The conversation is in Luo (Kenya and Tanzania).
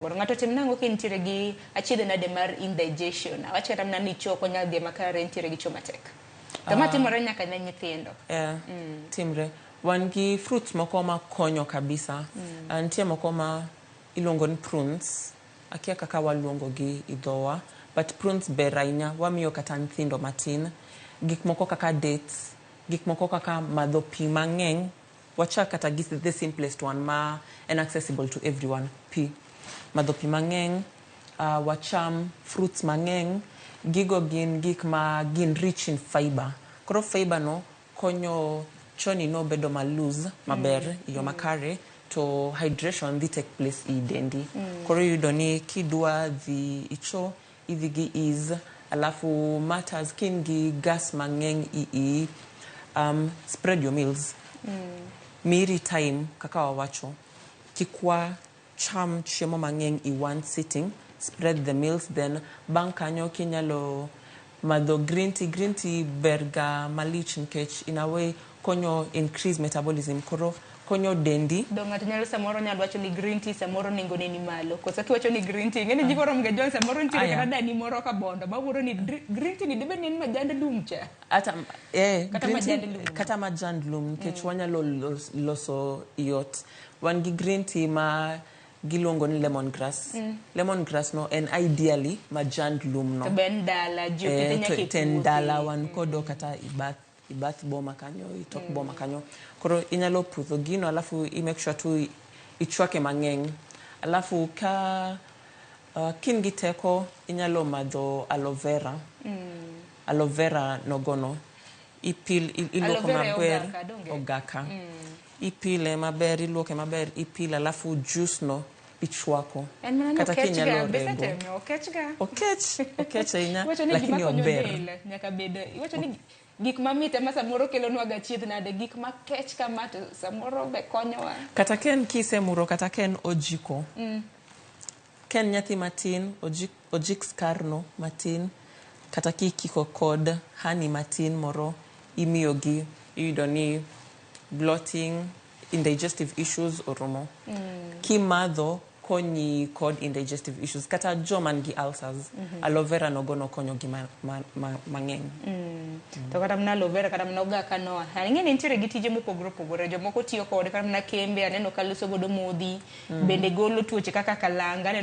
Ng'ato tim nang'o ka intiere gi achiedh nade mar indigestion? Awach kata mana ni choo ok onyal dhi makare, intiere gi choo matek. To ma timore nyaka ne nyithindo. Yeah, timre. Wan gi fruits moko ma konyo kabisa. Nitie moko ma iluongo ni prunes. Akia kaka waluongo gi e dhowa. But prunes ber ahinya. Wamiyo kata nyithindo matin. Gik moko kaka dates. Gik moko kaka madho pi mang'eny. Wachak kata gi the simplest one ma en accessible to everyone. Pi. Madho pi mang'eny. Wacham fruits mang'eny. Gigo gin gik ma gin rich in fiber. Koro fiber no konyo choni no bedo ma loose maber e yo makare to hydration dhi take place e dendi. Koro iyudo ni kidwa dhi e cho idhi gi ease alafu matters ka in gi gas mang'eny e iyi spread your meals. Miri time kaka wawacho kik wacham chiemo mang'eny i one sitting spread the meals then bang' kanyo kinyalo madho green tea. Green tea ber ga malich nikech in a way konyo increase metabolism koro konyo dendi. Do ng'ato nyalo samoro nyalo wacho ni green tea samoro nengo ne ni malo. Koso kiwacho ni green tea, ing'eni ji koro mga John samoro nitiere kata dani moro ka bondo ma wuoro ni green tea ni dibed ni en majand lum cha. Ata, Kata green tea, majand lum. Kata majand lum nikech wanyalo loso yot. Wan gi green tea ma giluongo ni lemon grass. Lemon grass no en ideally majand lum no. To be en dala, ji okete nyaka e to en puothe. Dala wan kodo kata i bath boma kanyo, i tok boma kanyo. Koro inyalo pudho gino alafu i make sure tu ichwake mang'eny. Alafu ka kin gi teko inyalo madho aloe vera. Aloe vera nogono ipil iluoko Aloe vera e maber ogaka, donge? Ogaka. Ipile maber, iluoke maber, ipile alafu juice no ichwako. En mana ni Kata okech ga, kinyalo be rego. iseteme, okech ga. Okech, okech ahinya, Iwacho ni gima lakini konyo ober. del nyaka bed, iwacho ni gik mamit ema samoro kelonwa ga chiedh nade, gik makech kama to samoro be konyowa. Kata ka en kisemuro kata ka en ojiko. Ka en nyathi matin, ojik, ojik skar no matin, kata kikiko kod honey matin moro imiyogi, iyudo ni bloating, indigestive issues orumo. Kimadho konyi kod indigestive issues kata joma nigi ulcers, aloe vera nogono konyogi mang'eny. To kata mana aloe vera kata mana ogaka no, ing'e ni nitiere gi tije mopogore opogore. Jomoko tiyo kode kata mana kembe aneno ka loso godo modhi, bende golo tuoche kaka kalanga aneno.